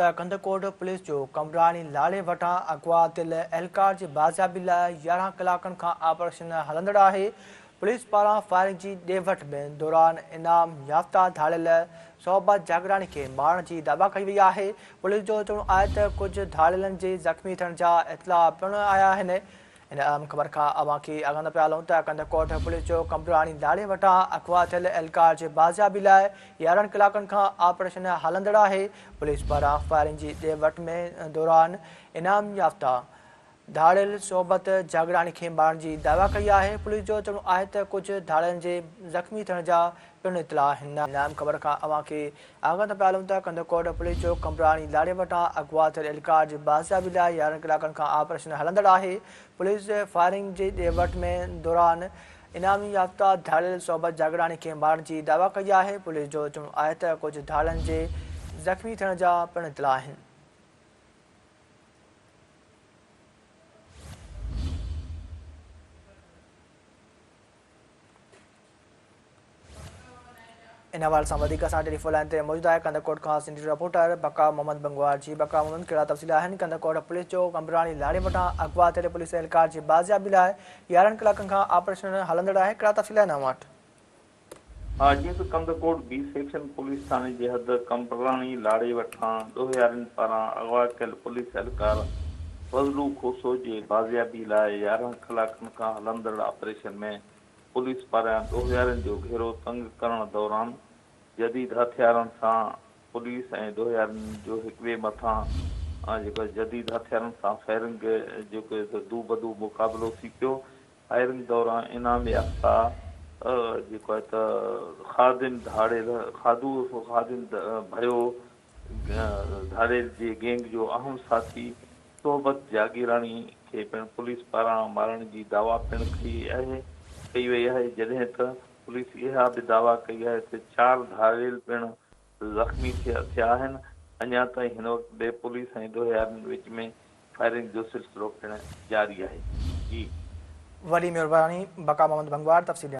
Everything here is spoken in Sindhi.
ته ڪنڌڪوٽ پوليس جو قمبراڻي لاڙي وٽان اغوا ٿيل اهلڪار جي بازيابي لاء 11 ڪلاڪن کان آپريشن هلندڙ آهي. پوليس پاران فائرنگ جي ڏي وٺ ۾ دوران انعام يافته ڌاڙيل صحبت جاگيراڻي کي مارڻ جي دعويٰ ڪئي وئي آهي. پوليس جو چوڻ آهي ته ڪجهه ڌاڙيلن جي زخمي ٿيڻ جا اطلاع پڻ آيا آهن. ان اهم خبر کان اوهان کي آگاهه پيا هلون ته ڪنڌڪوٽ پوليس جو قمبراڻي لاڙي وٽان اغوا ٿيل اهلڪار جي بازيابي لاء 11 ڪلاڪن کان آپريشن هلندڙ آهي. پوليس پاران فائرنگ جي ڏي وٺ ۾ دوران انعام يافته ڌاڙيل صحبت جاگيراڻي کي مارڻ جي دعويٰ ڪئي آهي. پوليس جو چوڻ آهي ته ڪجهه ڌاڙيلن جي زخمي ٿيڻ جا پڻ اطلاع آهن. اهم خبر کان اوهان کي آگاهه ٿا پيا هلون ته ڪنڌڪوٽ پوليس جو قمبراڻي لاڙي وٽان اغوا ٿيل اهلڪار جي بازيابي لاء 11 ڪلاڪن کان آپريشن هلندڙ آهي. پوليس فائرنگ جي ڏي وٺ ۾ دوران انعامي يافته ڌاڙيل صحبت جاگيراڻي کي مارڻ جي دعويٰ ڪئي آهي. پوليس جو چوڻ آهي ته ڪجهه ڌاڙيلن جي زخمي ٿيڻ جا پڻ اطلاع آهن. ان حوالي سان وڌيڪ اسان ٽيليفون لائين تي موجود آهي ڪنڌڪوٽ کان سنڌي رپورٽر بقا محمد بنگوار جي بقا محمد ڪهڙا تفصيل آهن ڪنڌڪوٽ پوليس جو قمبراڻي لاڙي وٽان اغوا ٿيل پوليس اهلڪار جي بازيابي لاء 11 ڪلاڪن کان آپريشن هلندڙ آهي ڪهڙا تفصيل آهن اوهان وٽ. ها جيئن ته ڪنڌڪوٽ بي سيڪشن پوليس ٿاڻي جي حد قمبراڻي لاڙي وٽان ڏوهيارين پاران اغوا ڪيل پوليس اهلڪار فضلو کوسو جي بازيابي لاء 11 ڪلاڪن کان هلندڙ آپريشن ۾ پوليس پاران ڏوهيارين جو گهيرو تنگ ڪرڻ دوران جديد هٿيارن سان پوليس ۽ ڏوهيارين جو هڪٻئي مٿان جيڪو جديد هٿيارن سان فائرنگ جيڪو دوبدو مقابلو ٿي پيو فائرنگ دوران انعام يافته جيڪو آهي ته خادم ڌاڙيل خادو خادم ڀيو ڌاڙيل جي گينگ جو اهم ساٿي صحبت جاگيراڻي کي پڻ پوليس پاران مارڻ جي دعويٰ پڻ ڪئي آهي ڪئي وئي آهي جڏهن ته پوليس اها به دعويٰ ڪئي آهي ته چار ڌاڙيل پڻ زخمي ٿيا آهن اڃا تائين هن وقت به پوليس ۽ ڏوهيارين وچ ۾ فائرنگ جو سلسلو پڻ جاري آهي جي. وڏي مهرباني بقا محمد ڀنگوار تفصيل ڏيڻ.